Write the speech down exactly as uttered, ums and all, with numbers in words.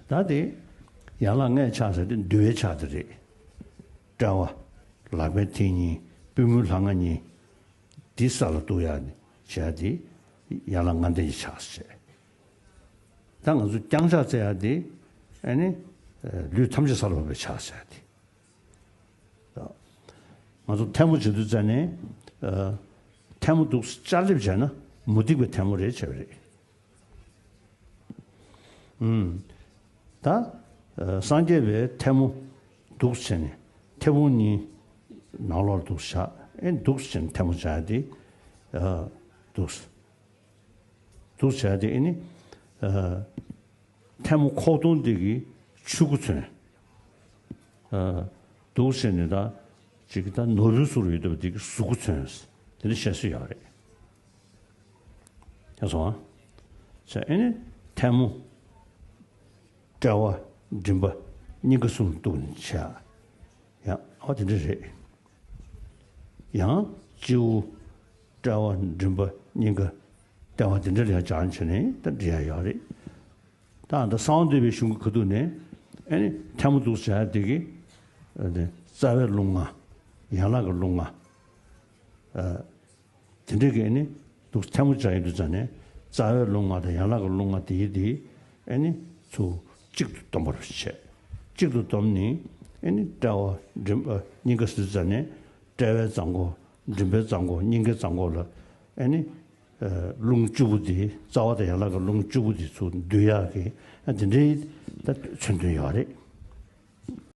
ད་དེ་ཡན་ལག་ལྔའི་ཕྱག་ཟེར་དེ་འདུལ་བའི་ཕྱག་དེ་རེད། དཔྲལ་བ། ལག་པའི་མཐིལ་གཉིས། པུས་མོའི་ལྷ་ང་གཉིས། དེ་ས་ལ་གཏུག་ཡག་ནི་བྱས་དེ་ཡན་ལག་ལྔ་ལྡན་གྱི་ཕྱག་ཟེར། ད་ང་ཚོ་བརྐྱང་ཕྱག་ཟེར་ཡག་དེ་ཨ་ནི་ལུས་ཐམས་ཅད་ས་ལ་ཕབ་པའི་ཕྱག་ཟེར་ཡག་དེ། ང་ཚོ་ཐལ་མོ་བྱེད་དུས་ཙ་ནས་ཨ། ཐལ་མོ་འདུག་སེ་ལྕགས་ལེབ་བྱས་ན་མུ་སྟེགས་པའི་ཐལ་མོ་རེད་བྱས་པ་རེད། ཨུམ། ད་ཨ། སངས་རྒྱས་པའི་ཐལ་མོ་འདུག་སེ་བྱས་ནས་མཐེ་བོང་གཉིས་ནང་ལོགས་འདུག་སེ་བཞག་ཨེ་འདུག་སེ་བྱས་ནས་ཐལ་མོ་སྦྱར་ཡག་དེ་ཨ། འདུག་སེ། འདུག་སེ་བྱས་ཏེ་ཨེ་ནི། ཨ། ཐལ་མོ་ཁོག་སྟོང་འདི་གི་ཆུ་ཁུ་མཚོན། ཨ། འདུག་སེ་བྱས་ནས་ད་ཅིག་ད་ནོར་བུའི་ཟུར་ཡོད་བསྡད་པ་འདི་གི་གཟུགས་ཁུ་མཚོན། དེ་འདྲ་བཤད་སྲོལ་ཡོད་རེད། ཡག་སོང་ཨ། ཟེར་ཨེ་ནི་ཐལ་མོ། དཔྲལ་བ་མགྲིན་པ་སྙིང་ག་གསུམ་གཏུགས་ནས་བྱས། ཡང་ཨ་དེ་འདྲ་རེད། ཡང་སྤྱི་བོ། དཔྲལ་བ་མགྲིན་པ་སྙིང་ག་ལྟེ་བ་དེ་འདྲ་ལ་ཡང་སྦྱར་བྱས་ནས་ད་འབྲི་ཡག་ཡོད་རེད། ད་ད་གསང་བ་འདུས་པའི་གཞུང་གི་ཁ་ཐུག་ནས་ཨེ་ནི་ཐལ་མོ་འདུག་སེ་བྱས་དེ་གི་ཨ་ནི་རྩ་བའི་རླུང་ལྔ། ཡན་ལག་གི་རླུང་ལྔ། ཨ། དེ་འདྲ་གི་ཨ་ནི་འདུག་སེ་ཐལ་མོ་སྦྱར་ཡོང་དུས་ཙ་ནས་རྩ་བའི་རླུང་ལྔ་དང་ཡན་ལག་གི་རླུང་ལྔ་དེ་ཡི་དེ་ཨ་ནི་ཚུར་གཅིག་ཏུ་བསྡོམ་པར་བྱས། གཅིག་ཏུ་བསྡོམས་ནས་ཨ་ནི་དཔྲལ་བ་མགྲིན་པ་སྙིང་ག་ཟེར་དུས་ཙ་ནས་དཔྲལ་བའི་རྩ་འགོ། མགྲིན་པའི་རྩ་འགོ། སྙིང་གའི་རྩ་འགོ་ལ་ཨ་ནི་ཨ། རླུང་བཅུ་པོ་དེ་རྩ་བ་དང་ཡན་ལག་གི་རླུང་བཅུ་པོ་དེ་ཚུར་འདུས་ཡག་གི་ཨ་དེ་འདྲའི་ད་མཚོན་དོན་ཡོད་རེད།